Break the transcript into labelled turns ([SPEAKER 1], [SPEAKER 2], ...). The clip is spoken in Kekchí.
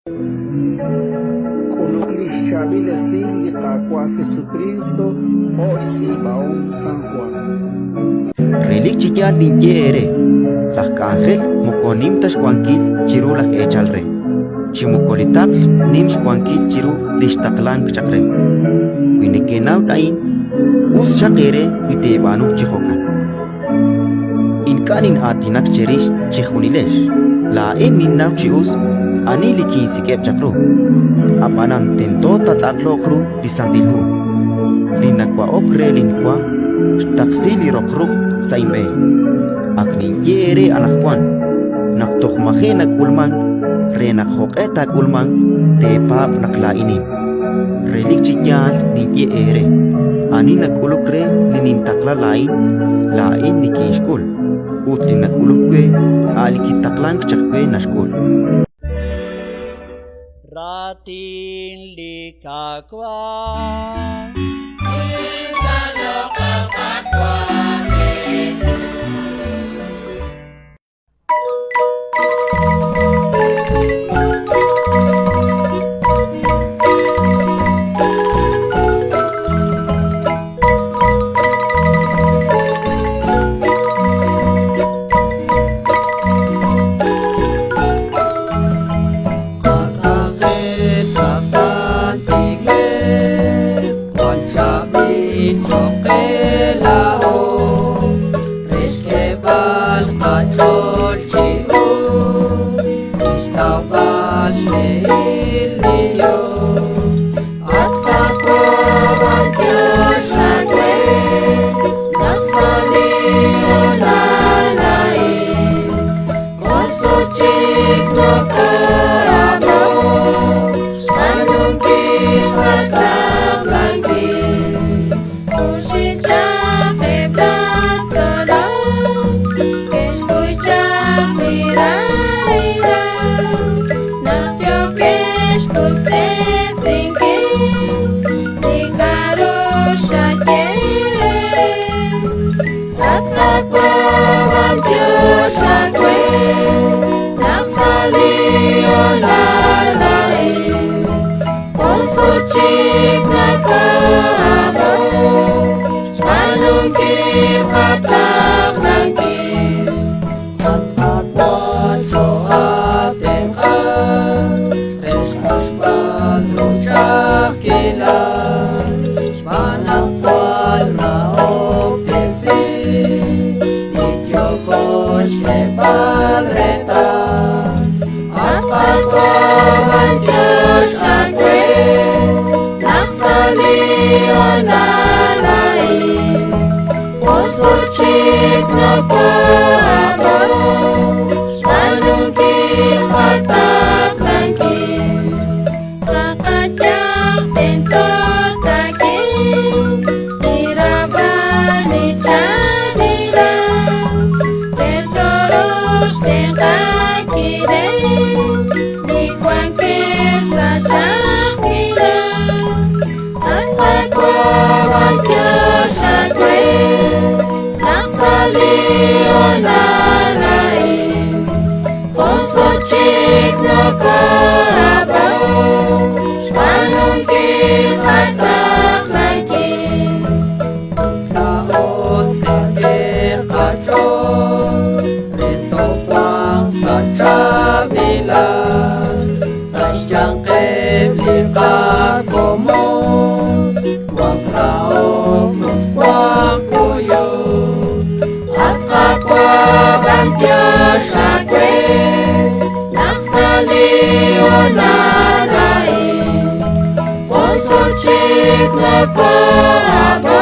[SPEAKER 1] K'ulub' li xChaab'il Esil li Qaawa' Jesukriist jo' xtz'iib'ahom San Jwan.
[SPEAKER 2] Relik chi yaal ninye eere: laj k'anjel moko nim ta xwankil chiru laj eechal re, chi moko li taql nim xwankil chiru li xtaqlank chaq re. Wi nekenaw a'in, us xaq eere wi teeb'aanu chi jo'kan. Ink'a' nin'aatinak cherix chejunilex, laa'in ninnaw chi us ani li kinsik'eb' chaq ru. Ab'anan tento taatz'aqloq ru li Santil Hu: Li nawa'ok re linwa xtaqsi li roq ruq' sa' inb'een. Ak ninye eere anaqwan naq toj maji' nak'ulmank, re naq jo'q'e taak'ulmanq teepaab' naq laa'inin. Relik chi yaal ninye eere: ani nak'uluk re li nintaqla laa'in, laa'in nikinxk'ul, ut li nak'uluk we, a' li kitaqlank chaq we naxk'ul.
[SPEAKER 3] Raatin li Qaawa'.
[SPEAKER 4] Qak'anjel sa' Sant Iglees, jwal chaab'il choq' qe laa'o, re xk'eeb'al qach'ool chi us, chixtawb'al xb'ehil li Dios. At Qaawa', b'antiox aawe naq sa' li hoonal a'in koso chik noko'ab'o xb'aanunkil qataqlankil. Junxil chaq eb' laj tzolom ke'xkuy chaq li rahilal naq yookeb' xpuktesinkil li k'a'ru xaye reheb'. At Qaawa', b'antiox aawe naq sa' li hoonal a'in koso chik noko'ab'o xb'aanunkil qataqlankil.
[SPEAKER 5] At Qaawa' choo'aatenq'a re xq'axb'al ru ch'a'ajkilal, xb'aan naq jwal rahob'tesink li yooko xk'eeb'al reetal.
[SPEAKER 4] At Qaawa', b'antiox aawe naq sa' li hoonal a'in koso chik noko'ab'o xb'aanunkil qataqlankil. Sa' qayanq tento taak'e li raab'al li chaab'ilal, re tooruuq xtenq'ankileb' li wankeb' sa' ch'a'ajkilal. At Qaawa', b'antiox aawe naq sa' li hoonal a'in koso chik noko'ab'o xb'aanunkil qataqlankil.
[SPEAKER 5] Ut laa'o tqak'e qach'ool re toowanq sa' chaab'ilal, sa' xyanqeb' li qakomon wanq rahok ut wanq kuyuk.
[SPEAKER 4] At Qaawa', b'antiox aawe naq sa' li hoonal a'in koso chik noko'ab'o